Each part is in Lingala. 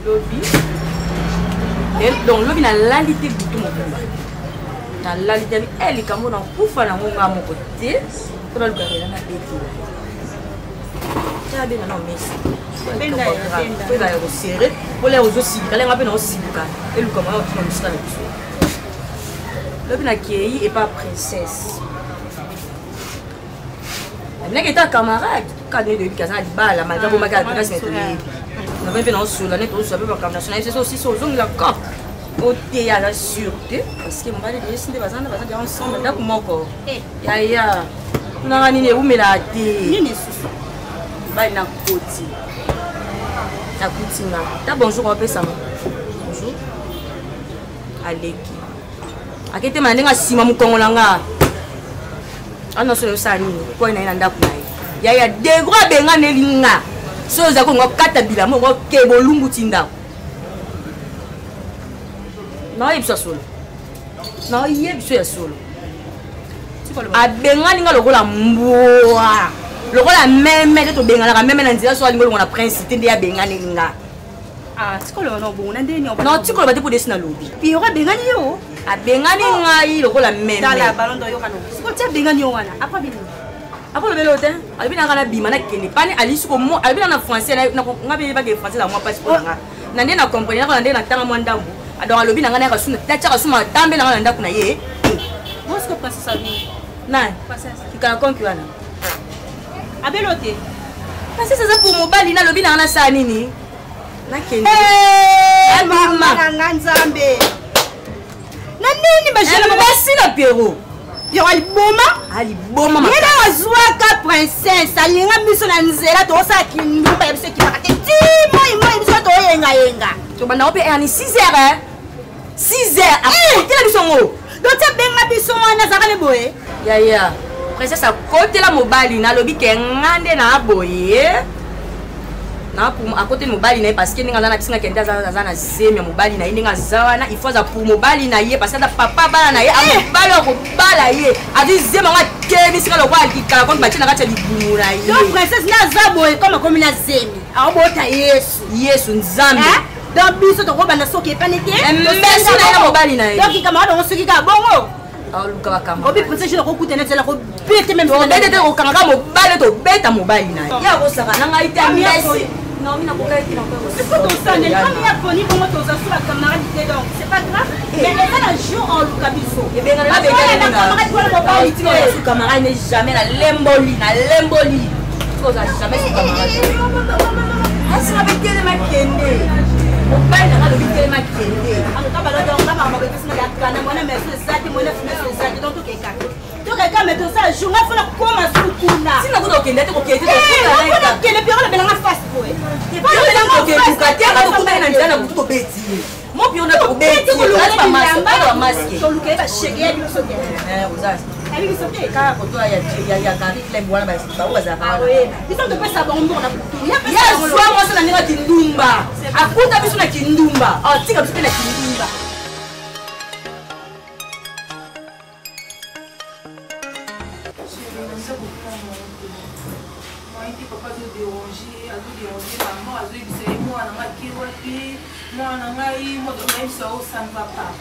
Lobi donc lobi nalali te butu mobimba, nalali te e likambo nakufa nango nga moko te, mpo nalukaka ela nabetela te, abenga na mesi po ezala ya kosere mpo lere ozosilika lenga mpe naosilika eluka mwana okima mosika na biso. Lobi nakei epa princesse, ndenge eta camarade kaka nde toyebi aza na libala malgré bomaki adresse me toyebi navai mpe naosola nde tozosola mpe makambo national ye sosi osisi ozongela camp oteya aza sur te parce que mobali deyesi nde baza baza deja ensemble ndako moko. Yaya tunanga nini ewumelaka te, mobali nakoti nakuti nga ta bonjour aopesanga bonjour, aleki aketema na ndenge nsima mokongo na nga ana so osala nini koi na ye na ndako na ye. Yaya degro abenganeli nga so oza kongo kata bilamba ngo ke bolumbu ti ndako. Naoyebisa solo, naoyebiso ya solo, abengani nga lokola mbwa, lokola meme te tobenganaka meme na nzela so alingi olongo na prince te nde abenganeli nga. Ah, tikoloba na bongo na ndeni? Non, tikoloba te mpo desi nalobi. Pierrot abengani yo? Abengani ngai lokola meme. Tala ballon d'or, yoka no. Sikoyo ti abengani yo wana, après bino? Apo lobeli oyo te, alobi nanga nabima nakende pani alisi komo, alobi nanga na français nga mpe yebake français na mwa mpasi mpo na nga na nde na comprendre naka na nde natanga mwa ndambo. Donc alobi na ngai nayaka su natiaka su matambe na ngai na ndako na ye. Bosiko princesse abi nani kikala konki wana? Abelo te. Princesse aza pour mobali, nalobi nanga nasala nini, nakende. Mama nga nzambe na nini? Basi na Pierrot. Pierrot aliboma. Aliboma. Ye na azwaka princesse, alinga biso na nzela, tozosala kindumba ya biso ekimaka te ti moi moi, biso toyengayenga. Tobanda mpe ani 6 heures, 6 heures akotela biso ngo. Donc ti abenga biso wana azalaka ne boye? Yaya, princesse akotela mobali, nalobi ke nga nde na boye akoteli mobali na ye parce que ndenge aza na bisinga kende aza na zemi ya mobali na ye, ndenge aza wana il faut aza pour mobali na ye parce que aza papa bana na ye, mobali akobala ye, azwi zemi yango atelemisi nga lokola kikala konti batie na kati ya libumu na ye. Donc princesse nde aza boye comme akomi na zemi, aobota Yesu. Yesu Nzambe. Donc biso tokobanda soki epani te. Mbesi na ye na mobali na ye. Donc camarade yango soki kaka bongo aluka bakama obi princesse jule akokuta na nzela kobete meme. Tobete te, kokangaka mobali, tobeta mobali na ye, ye akosaka na ngai te mbesi. Naomi nakokaki te. Tosandeli comme ya poni bongo, toza so bacamarade te, donc c'est pas grave, mais eza na jour oluka biso. Ebengana camarade ne jamais, nalemboli nalemboli, oza jamais su camarade. Asinga mpe telema kende, mobali nanga alobi telema kende. Tokeka me tosala jour nga fona koma su kuna. Ntina kuta okende te, kokende te. Kende Pierrot nabelanga face boye. Kokeluka te, anga tokutani na nzela na butu, tobeti ye mo pio na tokobeti bamaske. Toluka ye bashege ya biso te. Kaka koto ya Gari Club wana bango bazalaka wana. Biso topesa bango mbongo na butu. Ye azwa mwasi na ndenge ya kindumba, akuta biso na kindumba, atika biso mpe na kindumba. Papa azoderange, azoderange mama, azoyebisa ye mwana nga kewa te, mwana ngai moto nayebisa o ça ne va pas.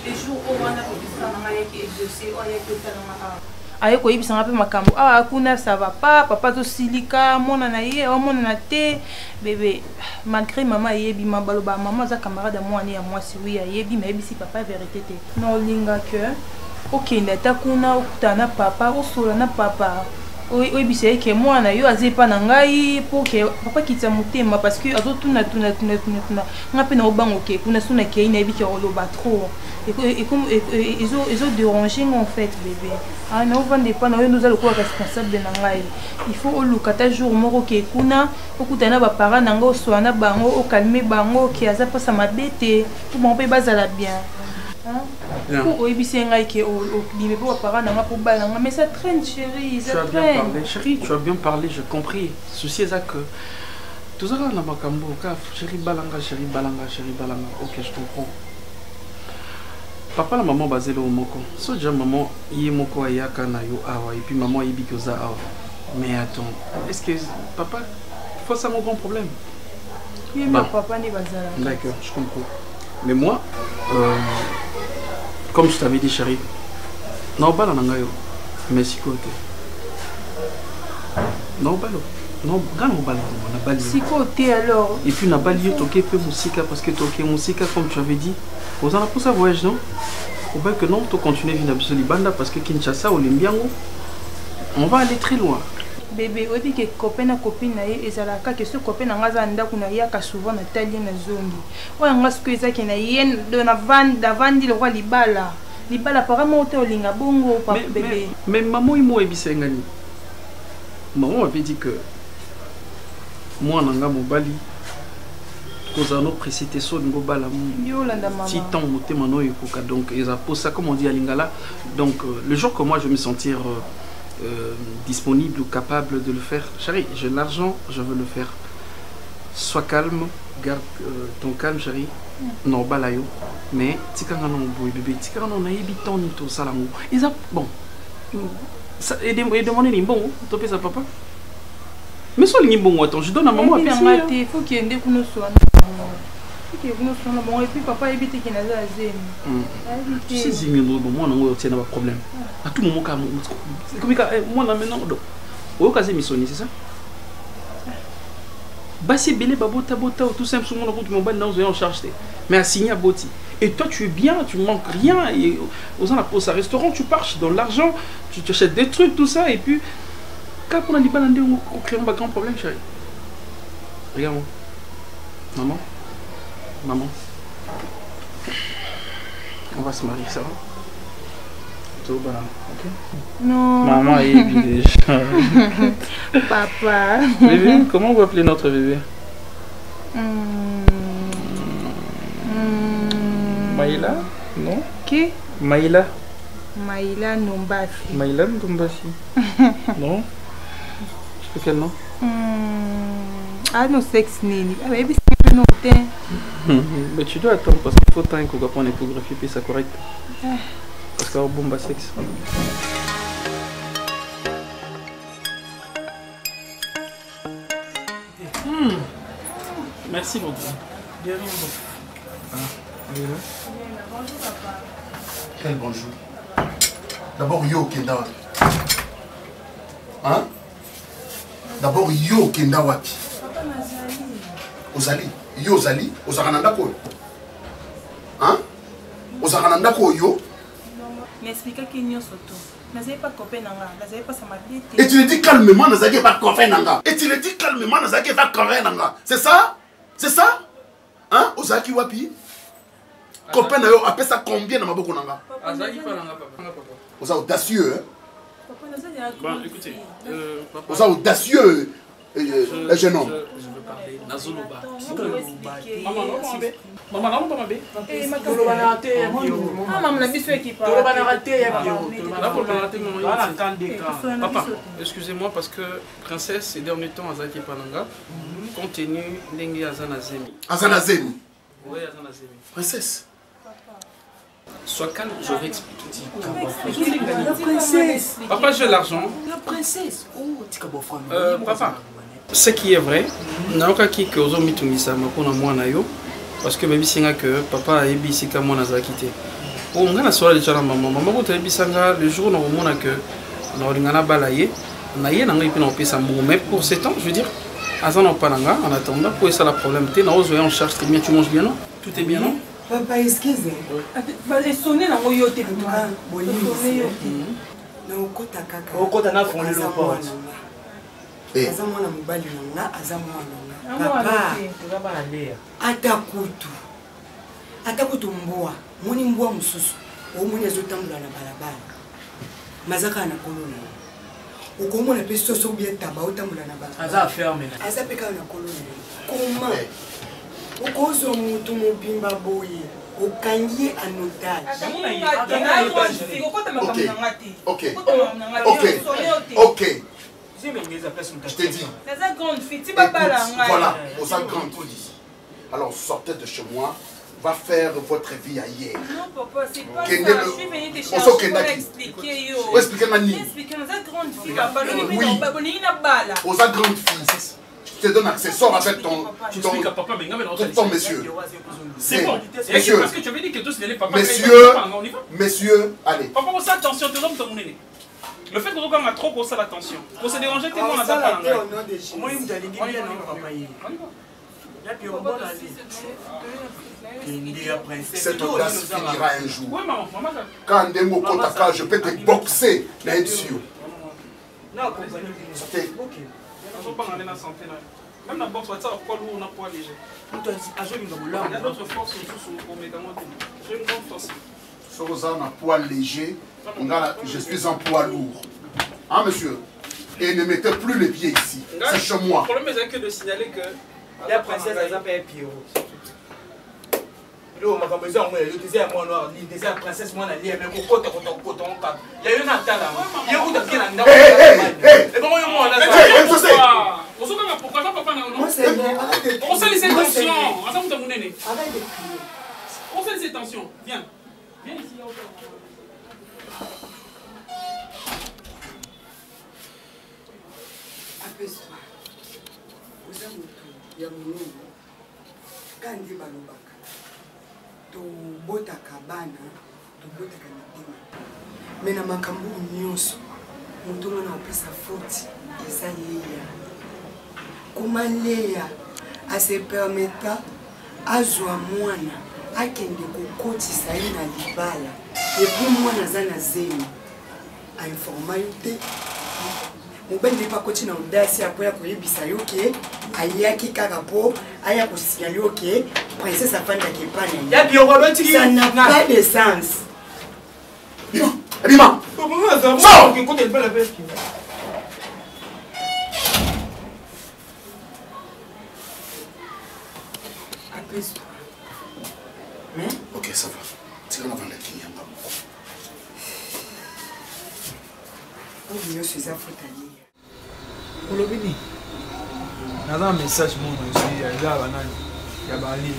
Le jour oyo wana kopesaka na ngai ayaki exaucé oyo ayaki otalanga awa, aye koyebisa nga mpe makambo awa kuna ça va pas, papa azosilika mwana na ye aomonana te bebe malgré mama ayebi ma baloba mama aza camarade ya mwana ya mwasi. Oui, ayebi, mais ayebisi papa vérité te. Na olinga ke Okende ata kuna okutana na papa, osola na papa. Oyebisa ye ke mwana yo aza epa na ngai mpo ke papa kitisa motema parce que azotuna tuna tuna tuna tuna nga mpe naobanga oke kuna so nakei nayebi ke oloba trop ezo déranger nga en fait bébé. Ah, naovanda epa na yo nde oza lokola responsable na ngai, il faut oluka ata jour moko ke kuna okutana na baparent na ngai, osola na bango, ocalme bango ke aza mpasa mabe te mpo bango mpe bazala bien. Po oyebisi ngai ke obime mpo baparent na ngai mpo bala ngai, mais ça traîne chérie, ça Tu as bien traîne. parlé, chérie, tu as bien parlé, j'ai compris. Souci eza que tozalaka na makambo ka chérie balanga, chérie balanga, chérie balanga. Ok, je comprends. Papa na maman bazeli oyo moko. So déjà maman ye moko ayaka na yo awa et puis maman ayebi ke oza awa. Mais attends, est-ce que papa faut ça mon grand problème? Ye Bon. na papa nde bazalaka. D'accord, je comprends. Mais moi, comme je t'avais dit, chérie, naobala na ngai yo, mais sikoyo te. Naobala, non, nga naobala vraiment, nabali yo. Sikoyo te alors. Et puis nabali yo, toke mpe mosika, parce que toke mosika, comme tu avais dit, oza na mposa voyage, non? Obai que non, tocontinue vie na biso libanda, parce que Kinshasa, olembi yango, on va aller très loin. Bébé, oyebi ke copain na copine na ye ezalaka ke soki copain na nga aza na ndako nayaka souvent natali ye nazongi. Oyo nga sikoyo eza ke na ye navandi lokola libala. Libala para moko te olinga bongo pa Mais, bébé. mais maman imo oyebisa ye nga nini? Maman m'avait dit que mwana nga mobali kozala no pressé te, so olingi obala Yo olanda mama. ti ntango motema na oyo ekoka. Donc eza posa, comme on dit à lingala. Donc le jour que moi je vais me sentir disponible ou capable de le faire, chérie, j'ai l'argent, je veux le faire. Sois calme, garde ton calme, chérie. Non, bala yo, mais tikanga non boye bébé, tikanga non nayebi temps ni tosala yango. Eza bon. Ça, et demandé ni mbongo, topesa papa. Mais so olingi mbongo, attends, je donne à maman Oyebi na apesi nga ye. te, faut kende kuna oswana na bango. Faut kende kuna oswana na bango et puis papa ayebi te ke naza ya zemi. Ayebi Tu te. sais, zemi bon, mwana ngo otie na ba problème. À tout moment ka comme ka mwana maintenant donc. Oyoka zemi soni, c'est ça? Basi ebele babota bota tout simple mona kutu mobali na ozoya en charge te. Mais assigné à boti. Et toi tu es bien, tu manques rien et oza na posa restaurant, tu pars, tu donnes l'argent, tu t'achètes des trucs, tout ça et puis quand pour la libala nde on crée un grand problème, chérie. Regarde-moi. Maman. Maman. On va se marier, ça va? Tout va, ok? Non. Maman est déjà. Papa. Bébé, comment on va appeler notre bébé? Maïla? Non? Qui? Maïla. Maïla Ndombasi. Maïla Ndombasi. Non? Je fais quel nom? Ah non, sexe nini. Ah, baby, c'est non, t'es. Mais tu dois attendre parce qu'il faut temps qu'on va prendre l'échographie puis ça correct. Ah. Parce que bomba sexe. Merci beaucoup. Bien, Ah, oui, là. Bonjour papa. Quel bonjour. D'abord yo okenda wapi? Hein? D'abord yo okenda wapi? Papa nazali. Ozali, yo ozali, ozalaka na ndako oyo? Hein? Ozalaka na ndako oyo? N'expliquaki nyonso to. Nazali pa copain na nga, nazali pa sama te. Et tu le dis calmement, nazalaki pa copain na nga. Et tu le dis calmement, nazalaki pa copain na nga. C'est ça? C'est ça? Hein? Ozalaki wapi? Copain na yo apesa combien na maboko na nga? Azalaki pa na nga papa. Papa. Oza audacieux, hein? Papa nazali ya Bon, écoutez, papa. Oza audacieux, jeune homme. Je veux parler. Nazoloba. Expliquer. Maman, non, maman, maman, non, maman, Eh, makambo. Tolobanaka te ya Pierrot. Ah, maman na biso ekipa. Tolobanaka te ya Pierrot. Là, pour le rater, maman, Voilà, il- Kandeka. Papa, excusez-moi parce que princesse, ces derniers temps, azalaki pa na nga, compte tenu ndenge aza na zemi. Aza na zemi. Oui, aza na zemi. Princesse. Sois calme, je vais expliquer. La princesse. Papa, j'ai l'argent. La princesse. Oh, tika bofana. Papa, ce qui est vrai, nayokaki ke ozomitungisama mpona mwana yo, parce que bayebisi nga ke papa ayebi esika mwana azalaki te. Po nga nasola deja na mama, mama kutu ayebisa nga le jour nakomona ke nakolinga nabala ye, na ye na ngai mpe nakopesa mbongo. Mais pour ce temps, je veux dire, aza na opa na nga en attendant po esala problème te, nakozwa ye en charge. Très bien, tu manges bien, non? Tout est bien, non? Papa, excuse. Esone nango yo te. Bolimbisi. Naokota kaka. Okota na fongoli Aza lo porte. mwana nga. Aza mwana mobali na nga, aza mwana nga. Papa, Toza bana Leya. ata kutu. Ata kutu mbwa, moni mbwa mosusu, omoni azotambola na balabala. Maza kaka na kolo na ye. Okomona mpe soso ou bien taba otambola na balabala. Aza ferme na. Aza mpe kaka na kolo na ye. Koma okozwa moto mobimba boye okangi ye en otage. Ok. Ok. Ok. Je t'ai dit. Naza grande fille, ti Écoute, babala ngai. voilà, oza grande fille. Alors sortez de chez moi, va faire votre vie ailleurs. Non, papa, c'est pas Kende ça. le- Je suis venue te Oso chercher pour kendaki. expliquer yo. Oexpliquer nga nini? Expliquer, naza grande fille, papa. Oui. Bolingi na bala. Oza grande fille. Je te donne accès, sors avec ton, Tu ton, expliques à papa, mais non, ton monsieur. C'est bon. Monsieur. Parce que tu avais dit que tous les papa. Messieurs, on y va. messieurs, allez. Papa, on attention, tes hommes, ton nez. Le fait qu'on a trop qu'on l'attention, qu'on se dérangeait tellement, on a Osala pas te au nom de Jésus. Omoni moto alingi bien na papa ye. Ya Pierrot, bon ali. Kende ya princesse. Cette audace finira un jour. Oui, maman, maman, ça. Quand Ndemo Kotaka, je peux te boxer. Naïbsio. Na accompagner. Sortez. Ok. Nazobanga nde na santé na yo. Même na boxe, batia poids lourd na poids léger. Moto azolinga Il y a bolamu. d'autres forces mosusu omeka ngo te. J'ai une grande force. Soki oza na poids léger, nga, je suis en poids lourd. Hein, monsieur? Et ne mettez plus les pieds ici. C'est chez moi. Le problème ezali que de signaler que Ya princesse aza mpe ya Pierrot. Eloko makambo eza yango ya yo te, eza ya mwana oyo nini te, eza ya princesse mwana lia, mais kokota kota kokota ngo kaka. Ya yo na tala yango. Ye kuta ake na ndako. Hey, hey, hey. Ebongo yo mwana Hey, aza- hey, José. Ozokanga pourquoi aza papa na yo non? Mon Seigneur, arrête de Okosalisa Mon tension, Seigneur, aza moto ya monene. Arrête de crier. Okosalisa tension. Viens. Viens ici. Apaise-toi. Oza motu ya monene ka nde balobaka tobotaka bana tobotaka mitema me na makambo oyo nyonso moto nga na kopesa faute eza Leya. Koma Leya ase permeta azwa mwana akende kokotisa ye na libala et puis mwana aza na zemi ainforma yo te. Mobali nde mpe akoti na audace apo ya koyebisa yo ke ayaki kaka mpo aya kosignale yo ke princesse afandaki epa na Ya Pierrot, abetiki ye. Ça n'a na- pas de sens. Bima. Bima. Bongo aza- Sors. Kokota libala mpe ya Pierrot. Apaise-toi. Mais Ok, ça va. Tika na vanda kinyanga moko. oyo nyonso eza faute ya Leya. Olobi nini? Naza na message moko nazwi eza ya banani ya bali.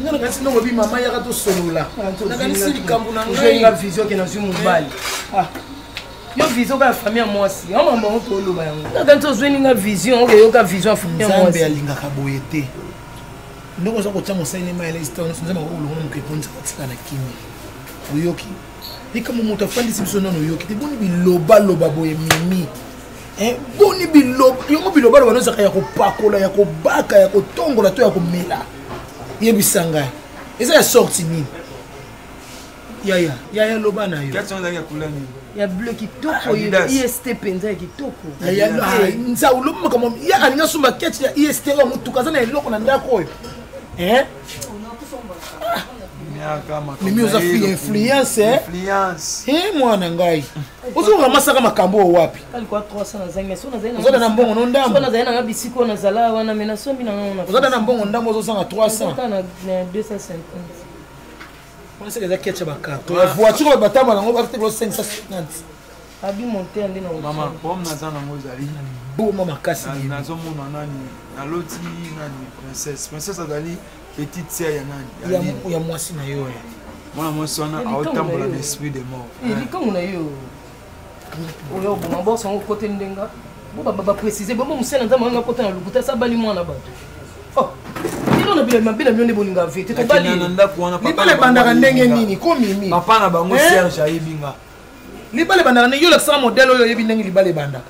Nga nakanisi ndongo obi mama yaka tosolola, nakanisi likambo na Ozoyenga ngai. vision ke nazwi mobali. Ah. Yo vision kaka famille ya mwasi. Yango makambo yango toloba yango. Nakanisi ozweni nga vision, okeyoka vision ya famille ya Nzambe mwasi. alingaka boye te. Ndenge oza kotia mosali ne mayele histoire nyonso, Nzambe akokolongola moto eponisa kotika na kimia. Oyoki likambo moto afandisi biso nano, oyoki te? Boni bilobaloba boye mimi? Eh, boni biloba yango? Bilobaloba nozalaka ya kopakola, ya kobaka, ya kotongola to ya komela? Yebisa ngai, eza ya sorti nini? Yaya, yaya, loba na yo. Kati wana ezalaki ya couleur nini? Ya bleu kitoko. Adidas. IST mpenza ya kitoko. Nzau, loba makambo ya alingi asomba keti ya IST oyo motuka aza na eloko na ndako oyo. Eh? Miaka makambo Mimi, oza na ye, fille lokumu. influence, eh? Influence. Eh, mwana ngai, ozokoka masaka makambo oyo wapi? Alikuwa 300 nazangi, mais so nazali na Ozala na mbongo no ndambo? So nazali nanga bisika oyo nazala wana, mais nasombi nanga na Ozala na mbongo ndambo, ozozanga 300. Ozaka na 250. Wana seke eza ketch ya bacarton ya voiture oyo batamba nango batekelo 550. Abi monte nde na Mama, problème naza nango ezali boma makasi. Nazomona nani, naloti nani, princesse. Princesse azali petite sœur ya nani? Ya Aline. ya mwasi na yo ya. Mwana mwasi wana Eh, likambo aotambola na yo. na esprit de mort. Eh, likango na yo oyo oboma borso yango kote ndenga bo baprécise bomo mosala Nzambe anga kota na lokuta sa bali mwana bato. Oh, elo na bila mabe na bino nde bolinga vete tobali. Nakenda na ndako wana, papa Libala na bango ebandaka ndenge ayebi nga. nini ko mimi? Papa na bango Eh? Serge ayebi nga. Libala ebandaka ndenge yo olakisaka modele oyo oyebi ndenge libala ebandaka.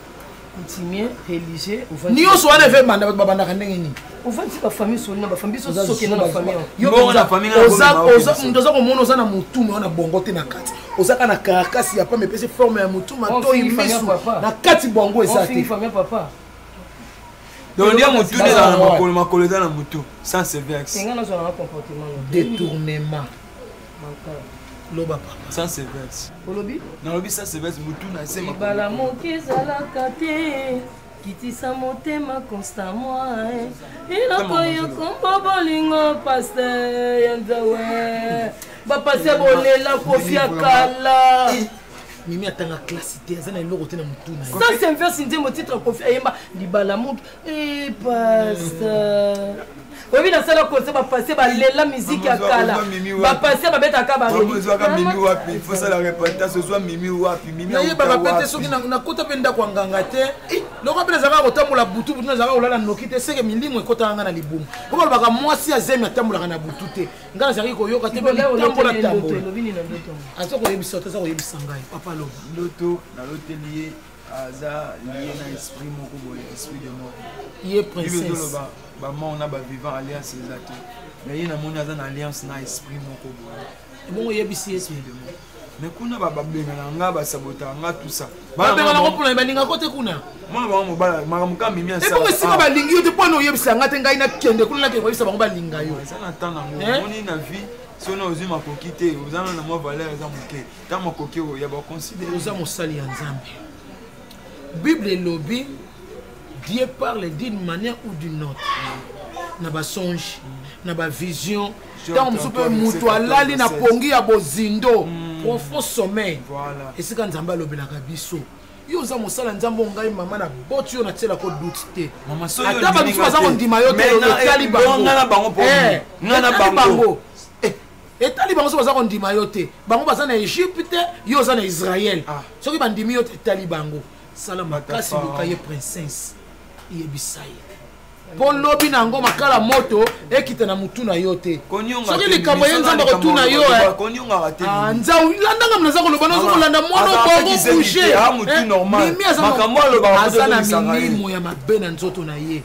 Coutumier, religieux, ovandi- Nyonso wana eve ebanda, bato babandaka ndenge nini? Ovandisi bafamille osoli na bafamille, biso sokenda na famille. Moto aza komona oza na motu me wana bongo te na kati, oza kaka na carcasse ya pamba epesi forme ya motu, matoi, misu na kati, bongo eza te. Papa. Donc nde motu nde ezala na makolo, makolo eza na motu sans sevex. Nga nazwa nanga comportement. Détournement, loba papa. Sans sevex. Olobi? Nalobi sans sevex, motu na se. Libala moke ezalaka te, kitisa motema constamment, eloko yo kombo bolingo, paster ya nzawe, bapaster bolela kofi ya kala. Mimi atanga classe te, aza na eloko te na motu na ye. Sans inverse, nzembo titre Kofi ayemba libala moke e paster. Oyebi nasala concert, bapaster balela miziki ya kala, bapaster babetaka. Ozwaka mimi wapi? Fosala repentance, ozwa mimi wapi? Mimi. Nayebaka mpe te soki nakota mpe ndako ya nganga te. Loko mpe nazalaka kotambola butu butu, nazalaka kolala noki te, seke milimo ekotaka nga na libumu. Po balobaka mwasi azemi atambolaka na butu te, nga nazalaki koyoka te. Tambola tambola, aza koyebisa te, aza koyebisa ngai papa, loba. Ndoto naloteli ye aza lié na esprit moko boye, esprit de mort. Ye princesse. Ezoloba bamort na bavivant, alliance eza te, mais ye namoni aza na alliance na esprit moko boye. Ebongo oyebisi ye? Esprit de mort, mais kuna babengana nga, basabotaka nga, tout ça. Babengana ngo mpona balingako te kuna. Mwana bango mobala, makambo ka mimi. Ebongo esika balingi yo te, mpona oyebisa nga te, ngai nakende kuna, nakende koyebisa bango balinga yo. Eza na temps nango. Omoni na vie, soki ozwi makoki te, oza na mwa valeur eza moke, ntango makoki oyo ya baconsidere. Oza mosali ya Nzambe. Bible elobi Dieu parle d'une manière ou d'une autre, na basonge, na bavision, ntango mosusu mpe moto alali na pongi ya bozindo, profond sommeil, esika Nzambe alobelaka biso. Yo oza mosala Nzambe. Ngai mama na boti yo, natielako doute te. Ata bamosusu baza kondima yo te, etali bango, etali bango, etali bango. Soki baza kondima yo te, bango baza na Egypte, yo oza na Israel. Soki bandimi yo te, etali bango. Sala makasi, luka ye princesse, yebisa ye, mpo lobi na yango makala moto ekita na mutu na yo te. Soki likambo ye Nzambe akotuna yo, nzau landanga naza koloba, naza kolanda mwana bongo bouge. Mimi aza na milimo ya mabe na nzoto na ye.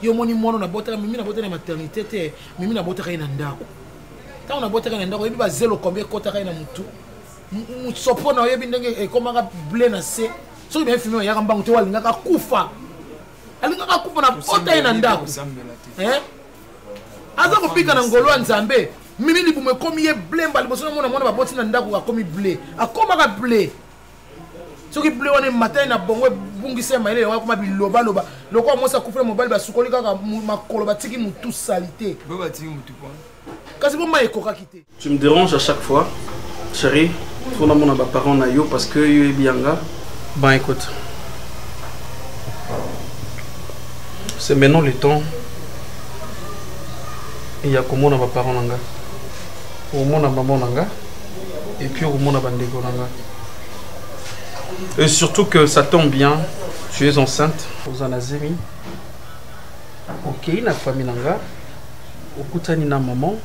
Yo omoni mwana nabotaka mimi, nabotaka na maternité te, mimi nabotaka ye na ndako. Ntango nabotaka na ndako, oyebi bazelo combien ekotaka ye na mutu, mosopo na oyebi ndenge ekomaka ble na se. Soki baye fimi bayaka mbangu te, alingaka kufa, alingaka kufa. Na bota ye na ndako, aza kobika na ngolo ya Nzambe. Mimi libumu ekomi ye blemba liboso namona mwana baboti na ndako akomi ble, akomaka ble. Soki ble wana emata ye na bongo, ebungisa ye mayele, yango akoma bilobaloba lokola mwasi akufela mobali, basukoli kaka makolo, batiki motu sali te. Kasi bo mai ekokaki te. Tu me déranges à chaque fois, chérie. Faut na ba parents na yo parce que yo ebianga. Bon, écoute. C'est maintenant le temps. Il y a comment na ba parents nanga. Omona maman nanga et puis omona bandeko nanga. Et surtout que ça tombe bien, tu es enceinte, oza na zemi. Ok, na famille nanga. Okutani na maman,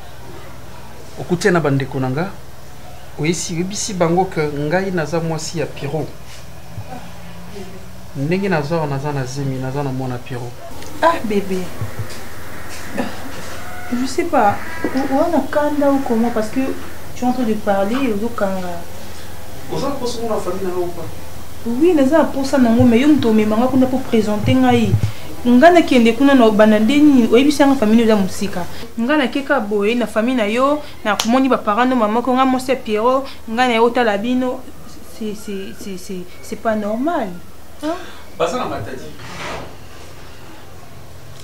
okutani na bandeko na nga, oyesi oyebisi bango ke ngai naza mwasi ya Piro, ndenge naza awa, naza na zemi, naza na mwana Piro. Ah bébé, je sais pas wana kanda ou comment, parce que tu es en train de parler, ozokanga. Oza na mposa mona famille na yo ou pas? Oui, naza na mposa nango, mais yo moto omemanga kuna mpo présente ngai, nga nakende kuna na obanda nde nini? Oyebisi yanga famille eza mosika, nga nakeka boye na famille na yo, nakomoni baparent no, mama ko nga mwasi ya Pierrot, ngai na ye otala bino, c'est pas normal, hein? Baza na Matadi.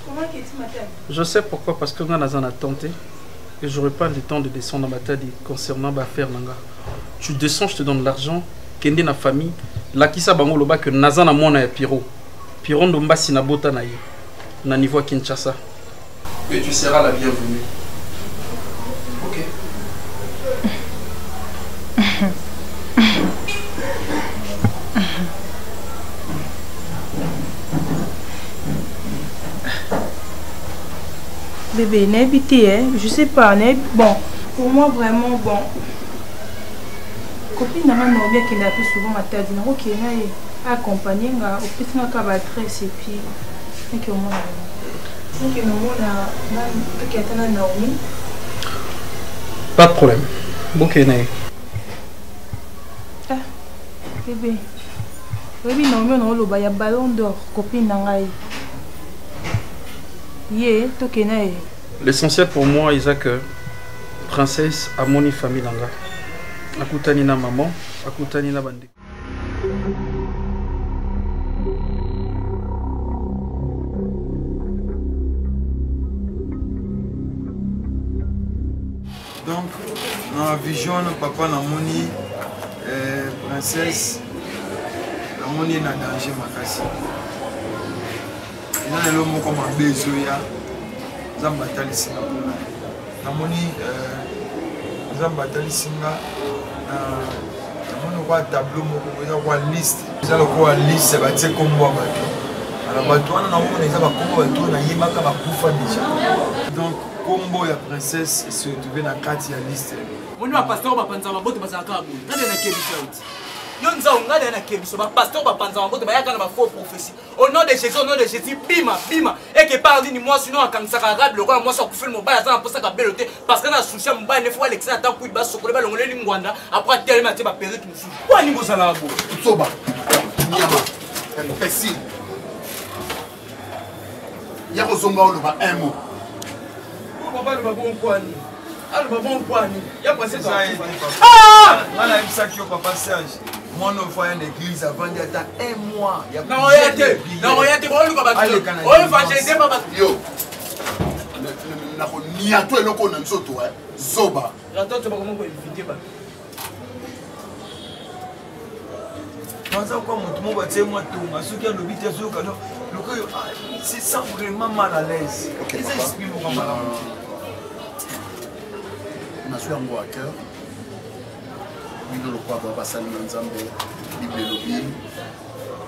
Comment keti Matadi? Je sais pourquoi, parce que nga naza na tante et j'aurais pas le temps de descendre na Matadi concernant baaffaire na nga. Tu descends, je te donne l'argent, kende na famille, lakisa bango, loba que naza na mwana ya Piro, Piro Ndombasi, na bota na ye na niveau ya Kinshasa, et tu seras la bienvenue, ok? Bébé, nayebi te, eh? Je sais pas, nayebi. Bon, pour moi vraiment, bon, copine na nga Naomi akendaka mpe souvent Matadi, nakokende na ye, accompagne nga, opesi nga kaka baadresse et puis nake omona bango. Tokende omona toke ata na Naomi. Pas de problème. Bokende na ye. Ah, bébé. Oyebi Naomi oyo naoloba ya Ballon d'or copine na ngai. Ye tokende na ye. L'essentiel pour moi eza que princesse amoni famille na nga. Akutani na maman, akutani na bandeko. Donc, na vision wana papa namoni eh, princesse namoni ye na danger makasi eza na eloko moko mabe ezoya nzambe atalisi nga mpona namoni eh, nzambe atalisi nga namoni lokola tableau moko eza lokola liste eza lokola liste batie nkombo ya bato alors bato wana naomona eza bakombo bato oyo nayebaka bakufa déjà donc nkombo ya princesse se retrouve na kati ya liste. Moni ba pasteur bapanza maboto bazalaka kaka boye ngai nakebisa yo ti yo nzao ngai naye nakebiso bapasteur bapanza maboto bayaka na bafaux prophétie au nom de jésus au nom de jésus bima bima eke par nini mwasi no akangisaka arabe lokola mwasi akufeli mobali aza na mposa kabelo te parce que na souci ya mobali nefo balekisa na ntango kuiti basokole balongoleli ngwanda apres atelemi atie baperike mosusu mpo ani bozalaka boye zoba nyama imbécile ya kozonga oloba un mot papa aloba bongo mpo ani aloba bongo mpo ani ya princesse nga nayebisaki yo papa serge mwana oyo faya na église avandi ata un mois nakoya te nakoya te baoluka bato oyo évangélise pa bato yo nakoniato eloko na nzoto zoba ratoto bakoma koevite bato aza kwa moto moko atie mwa tonga soki alobi te azoyoka lokoyo ah, se sent vraiment mal à l'aise eza esprit moko malamu nazwi yango à cœur bino lokola ba basali na nzambe bible elobi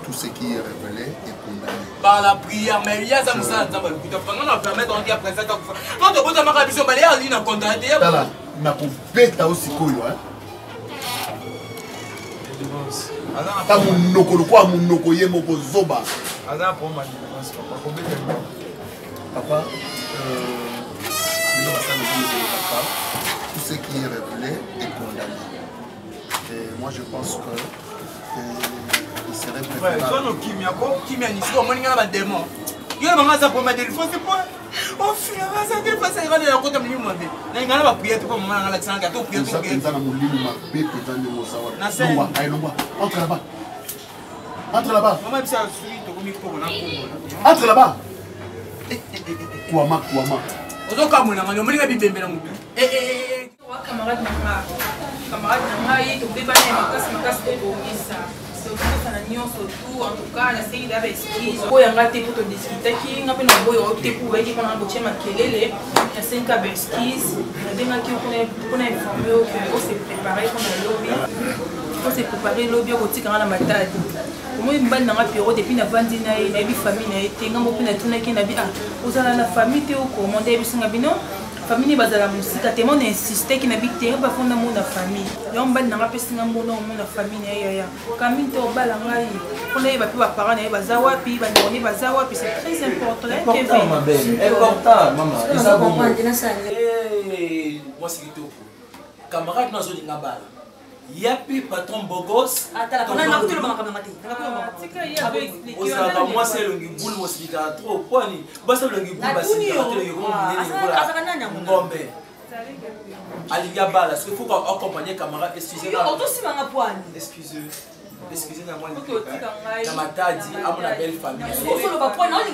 tout ce qui est révélé est condamné par la prière mais ye aza mosala nzambe alokuta fanga na permettre anti ya président akufa quand tobotamaka biso mbale ye ali na condamné te tala nakobeta yo sikoyo ata monoko lokola monoko ye moko zoba papa bino basali papa tout ce qui est révélé est condamné et moi je pense que il serait préférable kimia ko kimia nisiko omoni nga na bademon yo na bango aza problème ya délivrance po ofilaka te fasa ekana ya kota molimo mabe nalinga na bapriere te mpo mama nanga alakisanga ata opriere oza mpenza na molimo mabe mpenza ndenge oza wana longwa aye longwa entre là-bas entre là-bas mama biso azwi tokomi koko na kongo entre là-bas kwama kwama ozokamwela ngani omolinga bibembe na motu camarade na nga camarade na ngai tobebana ya makasi makasi tobongisa tobongisa na nyonso tout en tout cas nasengi da baexcuse oyo yanga te mpo todiskutaki nga mpe na boyo oyo te mpo oyaki mpona botie makelele nasengi ka baexcuse nabengaki mpona informe yo ke ose prépare mpona lobi ose prépare lobi okotika nga na matadi omoni mobali na nga pero depuis navandi na ye nayebi famille na ye te nga moko mpe natunaki nabi ah ozala na famille te okoma nde ayebisi nga bino famille ne bazala mosika te mona insisteki na bi te bafanda mona famille yango mobali na nga apesi nga mbona omona famille na ye yaya kamine te obala ngai mpona yeba mpe baparent na ye baza wapi bandeko ne baza wapi c'est très important important ma belle important mama eza bongo mwasi kitoko camarade no azolinga bala ya mpe patron bogos ozalaka mwasi elongi bulu mosilikaka trop pwani basi elongi bulu basilikaka te elongi komo monene lokola ngombe alingi abala soki faut accompagner camarade excusez otosimanga pwani excuse excusez na mwa na matadi amona belle famille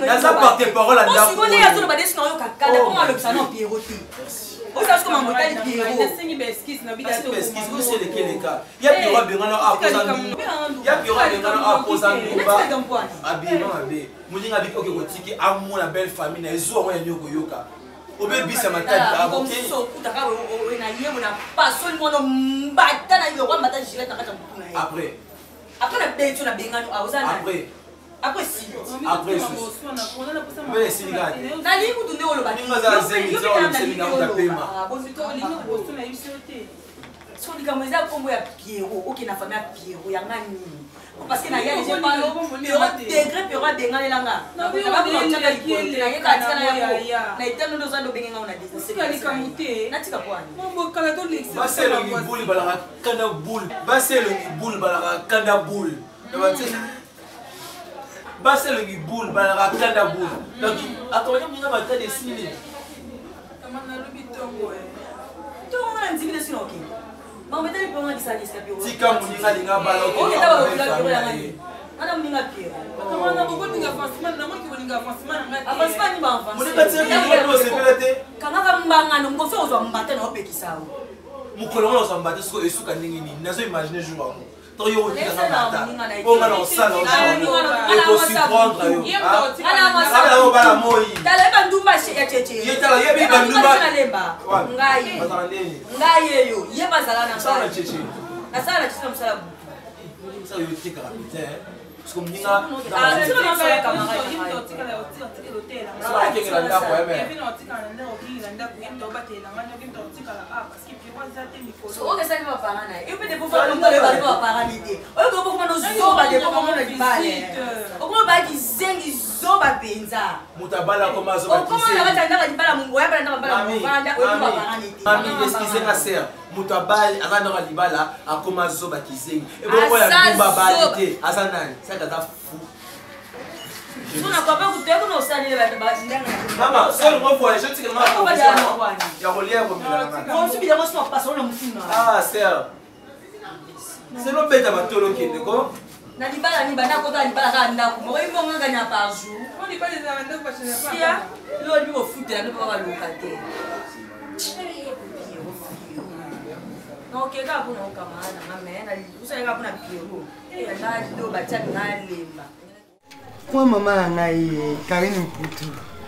naza porte parole ya ndako azoloba desi nayoka kanda mpo alobisa na piero te osala mambo etali pieroelekeleka ya piero abengana ya piero abengana apoza ndumba abima mabe moninga abiki oke kotiki amona belle famille na ezuwa ngo ya nini okoyoka obebisa matadi okutaka na yemo na pasoli mwana mbata na yo mbata gilet na kati ya motu na ye après après na beti na bengani oza na après après esili après mbele esili kaka te nalingi kutu nde oloba ninga aza zemi eza olobisa mingi pema So likambo eza nkombo ya Pierrot, okende na famille ya Pierrot, yanga nini? Parce que na ya je parle Pierrot degré Pierrot abenganela nga. Nayeka atika na yango. Na etando nde oza nde obenge nga na distance. Natika kwani? Basi elongi boule balaka kanda boule. Basi elongi boule balaka kanda boule. Basi elongi boule balaka kanda boule. Donc akomaki moninga matadi esili. Ntongo nga na ndimi na sino okende. Bango betali mpo nga lisalisa Pierrot. Tika moninga alinga bala okenda bakokila Pierrot yanga nini? Nga na moninga Pierrot. Avancement nini ba avancement? Kangaka mbanga no mkoso ozwa mbata na opekisa yo. Mokolo ngo ozwa mbata sikoyo esuka ndenge nini? Nazo imagine jour yango. To yo otikanga mbata. Mpo nga na osala ekosurprendre yo. Ala obala moi. Tala ye bandumba ya cheche. Ye tala ye bi bandumba. Nalemba. Ngai. Ngai yeyo ye bazala na ngai. Cheche. Nasala na cheche na mosala butu. Sala yo otikaka putain. Parce que moninga okesaki baparent na ye yo mpe depobaparent te oyoki okokoma nozoba depokomona libale okoma bayaki zengi zoba mpenza moto abala akoma okoma na kati ya ndako libala oyabala ndako libala movanda oyoki baparent te mami excuse nga sœur moto abali aza ndako ya libala akoma zoba kizengi ebongo ya ndumba abali te aza nani saka aza fou mama solo ngo voyage otika nga ya kolia komela ah sœur selo beta matolo okende ko na libala nini banda kota libala kaka ndako moko imbongaka nya par jour sia loli kofutela nde mpo baloka te naoke kaka mpona okamara nanga me osalaka mpona piero nado batiaki nalemba Mwa mama na ngai Karine Mputu.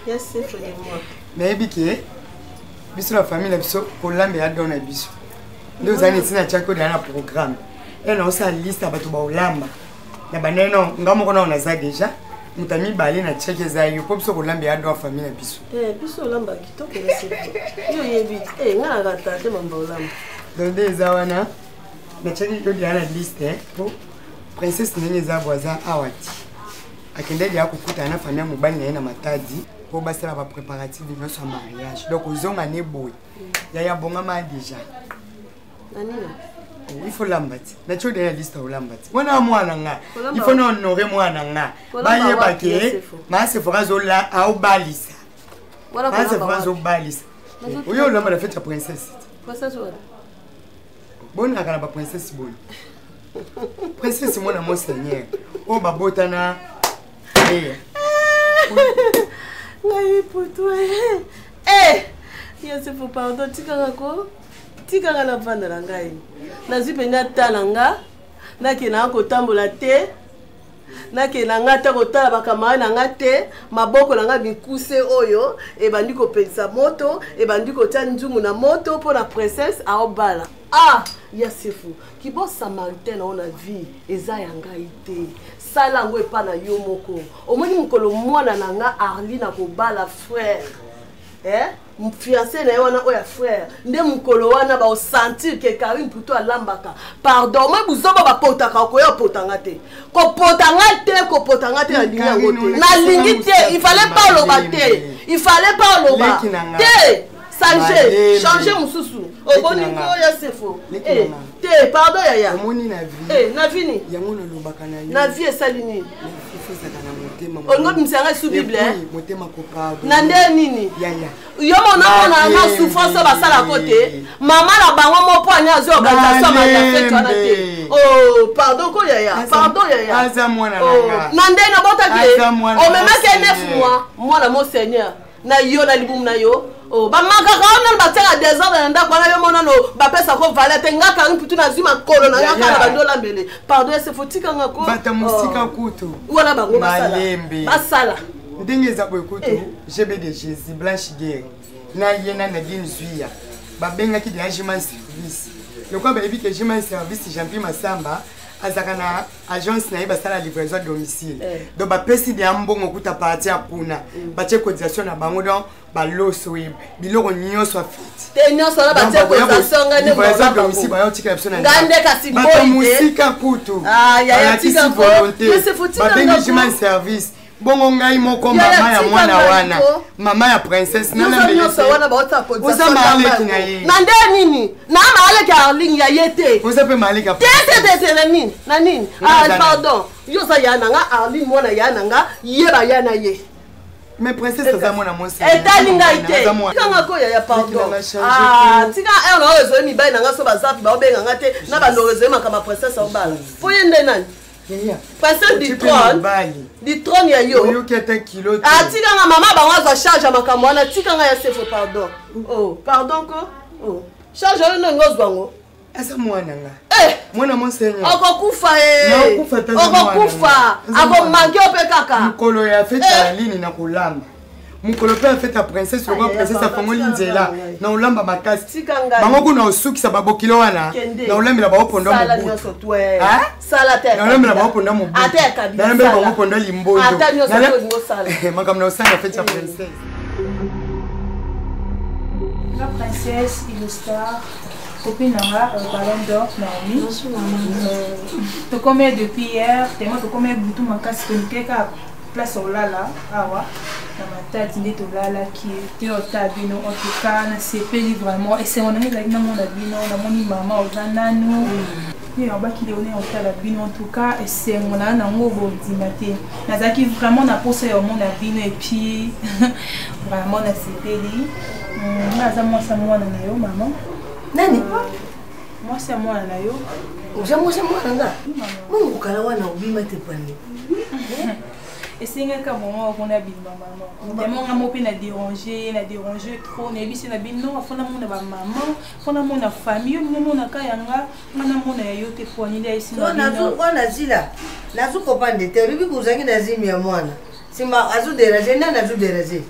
Yes, c'est pour moi. Nayebi ke biso na famille na biso kolambela don na biso nde ozali na ntina tiaki odala na programme e naosala liste ya bato baolamba na bandai no nga moko nao naza deja moto ya mibale na tiaki eza yo mpo biso kolambela don ya famille na biso eh, biso olamba kitoko yo oyebi eh, nga nakata te mamba olamba donc nde eza wana natiaki yo deja na liste mpo princesse ndenge eza bo aza awa ti akendaki ya kokutana na famille ya mobali na ye na matadi mpo basala bapréparatif nyonso ya mariage donc ozonga ne boye yaya bongama déjà oh, il faut lamba ti natie odeya liste olamba ti wana mwana nga il faut na honore mwana nga bayeba ke maasefora azola aobalisa maasefora azobalisa oyo olamba na fete ya princesse bonaka na baprincesse boni princesse mwana monseigneur oyo babotana eya ngai putu eh yosefu pardon tikanga ko tikanga navanda na ngai nazwi mpenza ata na nga nakendaka kotambola te nakende na ngai ata kotala bakamara na ngai te maboko na ngai mikuse oyo ebandi kopelisa moto ebandi kotya nzungu na moto mpo na princesse aobala ah ya sefu kibo samaritain na yo na vie eza ya ngai te sala yango epa na yo moko omoni mokolo mwana na nga arli na kobala frère eh? fiancé na ye wana oyo ya frère nde mokolo wana baosentir ke karine putu alambaka pardon moi buzoba bapotaka okoya opota nga te kopota nga te kopota nga te nalingi yango te nalingi te il fallait pas oloba te il fallait pas oloba te change change mosusu oboni ko ya sefo eh, te pardon yaya omoni na vie eh, na vie nini yango nalobaka na yo na vie esali nini ezalaka na motema olingi obimisa ngai su bible eh? motema kopardon na nde nini yaya yo mona mona na souffrance oyo basalako te mama na bango mo mpo ani azwi organisation ya fete wana te oh pardon ko yaya pardon yaya aza mwana na oh, nga na nde nabotaki Aza mwana omemaki ye na 9 mois mwana mo seigneur na yo na libumu na yo oh, bamakaka yo nano batiaka desordre na ndako wana yo monano bapesako valeur te nga kangi putu nazwi makolo na nga kaka na bandi olambele pardon esefo tika nga ko bata mosika oh. kutu wana bango basala malembe basala ndenge eza boye kutu Eh. gb de jésus blanche guerre na ye na nadine zuya babengaki deja gman service lokola bayebi ke gman service jean-pi masamba Azalaka na agence na ye, basala livraison à domicile. Donc bapesi deya mbongo kuta parti ya kuna, batie cotisation na bango, donc baloso ye biloko nyonso ya feti. Te, nyonso wana batie cotisation, ngai nde livraison à mona domicile, bango. bayo tika biso na Ngai nde kasi bato boyi te. mosika kutu Ah, yaya, balakisi tika ko. volonté, Yosefu, tika babengi nga ko. Jiman service. Bongo ngai moko, Yaya, mama ya tika mwana ngai wana, ko. mama ya princesse, Nyonso nyonso wana baotia oza cotisation. maaleki na ye. Na nde nini? Na maaleki ya Arline ya ye te. Oza mpe maaleki ya te te te te. Na nini? Na nini? Nga Ah, aza na- pardon, yo oza ya na nga. Arline mwana ya na nga, yeba ya na ye. Mais princesse aza mwana mwasi. Etali ngai te. Aza mwana. Tikanga koya ya, pardon. Leki na nga, Ah, change. tika ere na oyo ezoi mibali na nga so bazapi baobenga nga te na bandoko ezoi makambo ya princesse aobala mpo ye nde nani? Princesse du trône, du trône ya yo. Oyoki ata kilo te. Ah, tikanga mama bango azwa charge ya makambo wana. Tikanga ya Sefo, pardon. Oh, pardon ko. Oh, charge oyo ndenge ozwa yango. Aza mwana nga. Eh! Mwana monseigneur. Okokufa e. Nakokufa te, aza mwana Okokufa. nga. Aza mwana. Akomanke yo mpe kaka. Mokolo ya fete Eh. ya lini na kolamba, mokolo mpe ya fete ya princesse, lokwa Ay, princesse pardon, afongoli tika nzela ngai. na olamba makasi. Tika ngai. Bango kuna osukisa babokilo wana Kende. na olambela bango pondo Sala mobutu. nyonso tu, eh. Hein? Sala te ya Na olambela kabila. bango pondo mobutu, Ata ya kabila, nalambela sala. bango pondo limbondo. Ata nyonso oyo olingi osala. Makambo na osala na fete ya princesse. La princesse Illustar, copine na nga, Ballon d'Or, Naomi. Tokomi depuis hier, tellement tokomi butu makasi, toluki kaka place olala awa na Matadi nde tolalaki te. Ota bino, en tout cas nasepeli vraiment, esengo na ngai ezalaki namona bino. Namoni mama oza nanu ye nabaki leone otala bino. En tout cas esengo na nango bondima te, nazalaki vraiment na posa ya omona bino et puis vraiment nasepeli. Nga aza mwasi ya mwana na yo, mama. Nani? Mwasi ya mwana na yo. Oza mwasi ya mwana nga? Mungu kala wana obima te pani. Esengaka mama wakona bima mama, tellement nga mo mpe na dérange ye, na dérange trop. Nayebisi na bino afo namona bamama, fo namona famille. Yo lingo omonaka yanga, nga namona ya yo te. Po anili ayebisi na bino. Wana zila nazokopande te. Olobi kozangi na zimi ya mwana nsima azoderange nani? Azoderange.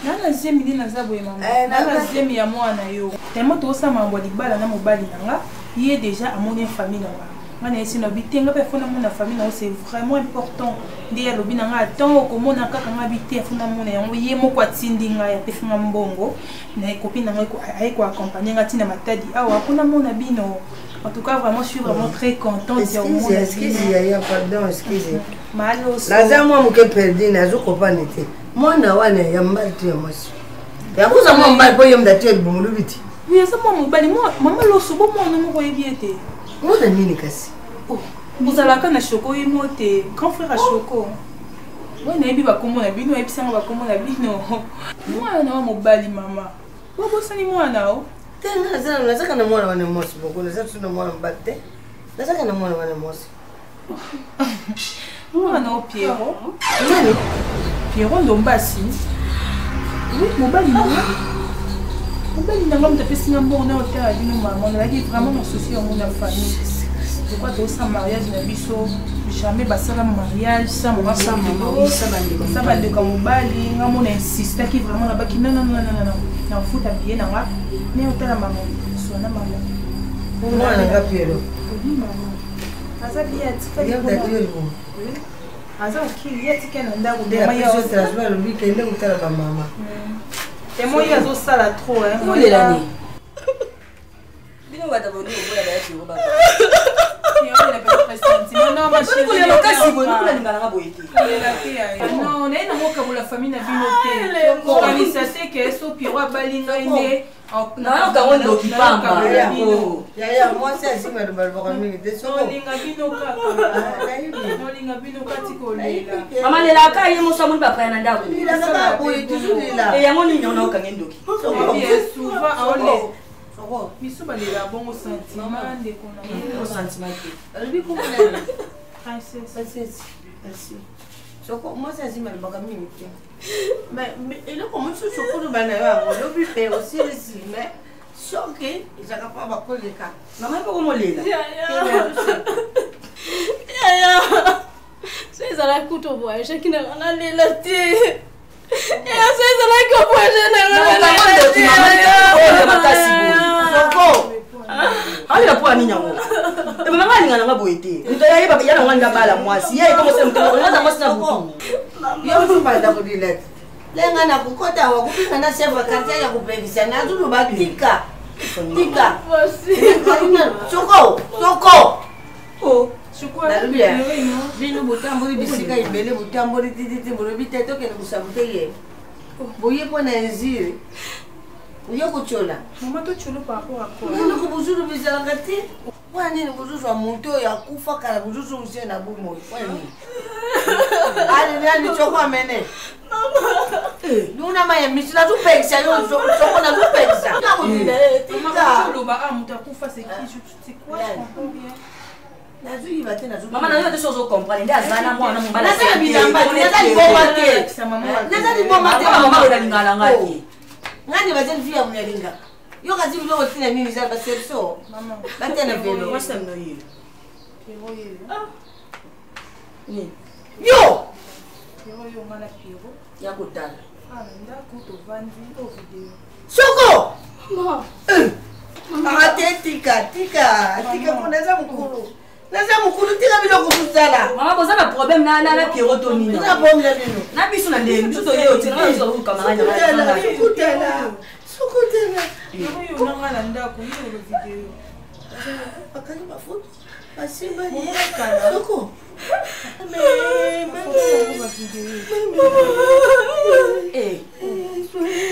Na na zemi nde naza boye mama. Eh, na na zemi ya mwana yo, tellement tozosala makambo ya libala na mobali na nga. Ye déjà amoni famille na nga, nga na yesi na bi te, nga mpe fo namona famille na yo, c'est vraiment important. Nde ye alobi na nga ntango okomona kaka nga bi te, fo namona yango. Ye moko atindi ngai, apesi nga mbongo na copine na ngai aye koaccompagne nga ntina Matadi awa mpo namona bino. En tout cas vraiment, je suis vraiment très contente ya Excuse, komona excuse. bino. Yaya, pardon, excuse. Maloso. Naza mwa moke perdi, nazokopande te. Mwana wana ya mobali to ya mwasi? Yakoza mwa mobali mpo ye mutu atie libumu lobi ti. Oui, aza mwa mobali. Mama Loso, bo mwana moko oyebi ye te. Mwana nini kasi? Ozalaka na Shoko, ye mo te, grand frère ya Shoko. Oyo nayebi bakombo na bino, oyebisanga bakombo na bino. Mwana wa mobali, mama, bobosani mwana o. Te, nga nazaka na mwana wana mwasi boko, naza biso na mwana mobali te, nazaka na mwana wana mwasi. Mwana o Piero. Nani? Piero Ndombasi. Oui, mobali nanga, mobali nanga moto apesinga mbongo na otala bino. Mama, nazalaki vraiment na souci yango na famille. Pourquoi tosala mariage na biso? Jamais basala mariage sa mama, Sa mama, oui, sa bandeko. sa bandeko ya mobali. Nga mona insistaki vraiment, nabaki non, non, non, non, non, nafuta billet na nga ne otala mama sona mama. Mwana nga Piero? Oui, mama, aza bien, atikali. Ye mutu atie libumu? Oui. Aza okili, ye atikali na ndako. Nde apesi yo transport, alobi kende kotala bamama. Temo ye azosala trop, hein. Olela nini? Bino bato boni oboya baya Piero baba. Kolela makasi boye, nokola lingalanga boye te. Non, naye nango okabola famille na bino te. Kokanisa te ke so Piero abali ngai nde Nayoka ngo ndoki pamba. Yaya, mwasi azima balobaka mingi te. Nolinga bino kaka, nolinga bino kati kolela. Mama, lelaka ye moso amoni bapaya na ndako. Lelaka kaka boye, toujours lela. E yango nini onaokange ndoki? Souvent aole misu balela bongo sentiment, ndeko na. Sentiment te. Alobi komona. Princesse. Princesse, merci. Soko mwasi azima alobaka mingi te, mais eloko mosusu okoloba na yo yango olobi mpe osilisi, mais soki ezalaka mpo bakoleka. Mama mpo komolela. Yaya, so ezalaki kutu ovoyageaki nanga, nalela te. Yaya, so ezalaki ovoyage nanga, nalela te. Oyo makasi boye. Soko alela mpo ya nini yango? Mama alinga nanga boye te. Moto ayeba ya nanga nga bala mwasi. Ye ekoma moto oza mwasi na butu. Yo ozobanda kolila te. Lenga na kokota awa kopinga na chef ya quartier ya kopekisa nazoloba tika tika soko soko nalobi ya bino botamboli bisika ebele botamboli tititi bolobi te tokende kosabu te ye boye mpo na injure oye kotyola eloko bozulu bizalaka te mpo ya nini bozozwa moto oyo akufa kala bozozongisa ye na bomoi mpo ya nini aliniani coko amene nuna maya misu nazopekisa yo soko nazopekisa nazoyiba te mama nayoka te soki ozocomprendre nde aza na mwana mobali naza na bilamba te naza liboma te naza liboma te mama oyo nalingala nga te nga nde bazali vi ya moyalinga yo kasi biloko ntina nini eza baserso batia na velo yo ya kotala soko ate tika tika tika mpo naza mokolo naza mokolo tika biloko kosala mama boza na problème na na Pierrot to nini na problème na bino na biso na ndenge biso toye otina na biso camarade na sokutala sokutala oyo nanga na ndako yo video bakangi bafoto basimbani soko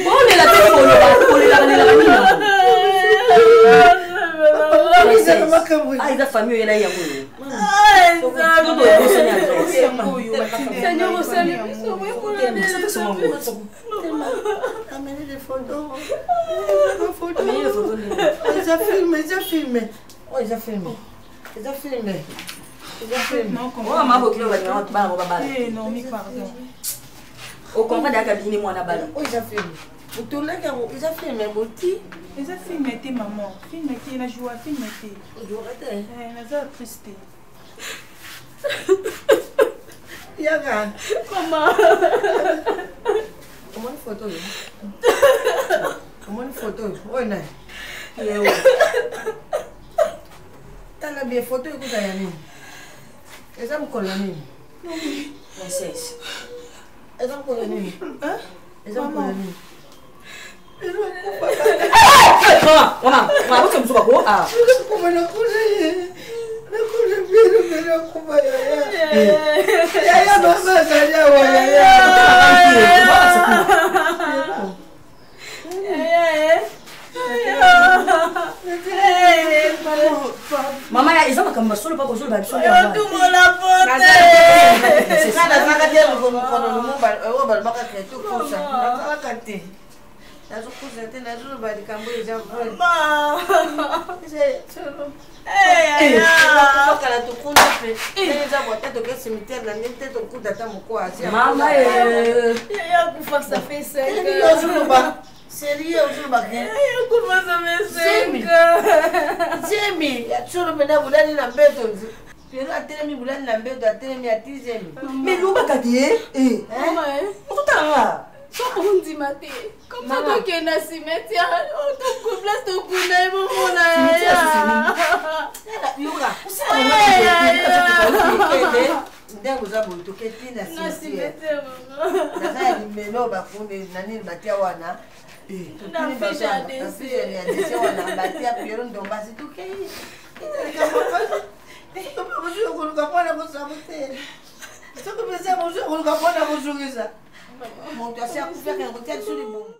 bolela te koloba kolelaka lelaka nini eza famille oyela yango eza filme eza filme oyo eza filme eza filme eza filme oyo mabokilo balingaka bana babala okomprendre yaka bini mwana bala oyo eza filme otolaki yango eza filme boti eza filme te maman filme te na joua filme te ojouaka te naza actrice te yaka mama omoni foto oyo omoni foto oyo oyo nani tala bien foto ekuta ya nini eza mokolo ya nini princesse eza mokolo nini eza mokolo nini yaya mama azali awa yaya mama ya eza makambo masolo mpa kozoloba biso nga nazalaka te mokolo lumumba oyo balobaka ke tokosa nazalaka te nazokosa te nazoloba likambo eza kala tokunda mpe ndenge eza bwata toke cimetière na ndenge te tokuta ata mokoa mama akufa ça fait 5 ozoloba sérieux ozoloba ke akufa ça fait 5 ans zemi solo mpena bulali na mbeto pero atelemi bulali na mbeto atelemi ati zemi mais lobaka te okotanga soko ondima te comme ça tokenda cimetière place tokunda ye bomona yoka ndenge oza boye toke ti na cimetière naza ya limelo bakunde na nini batia wana ya dese wana batia piero ndombasi tokei koluka mpona kosabu te soki mpenza mosu koluka mpona kozongisa moto asi akufi akende kotia biso libumu.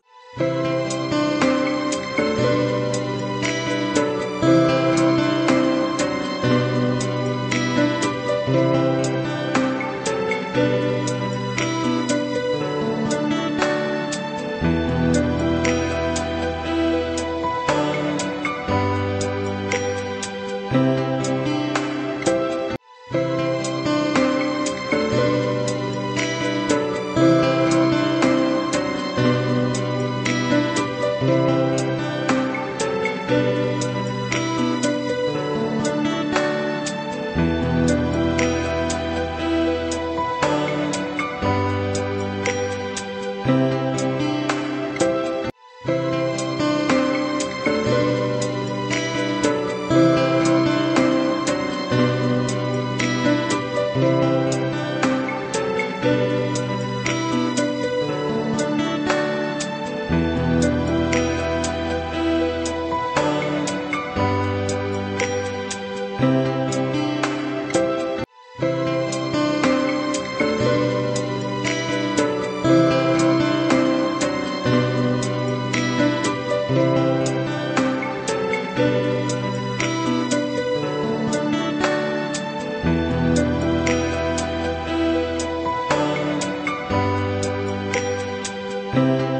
Thank you.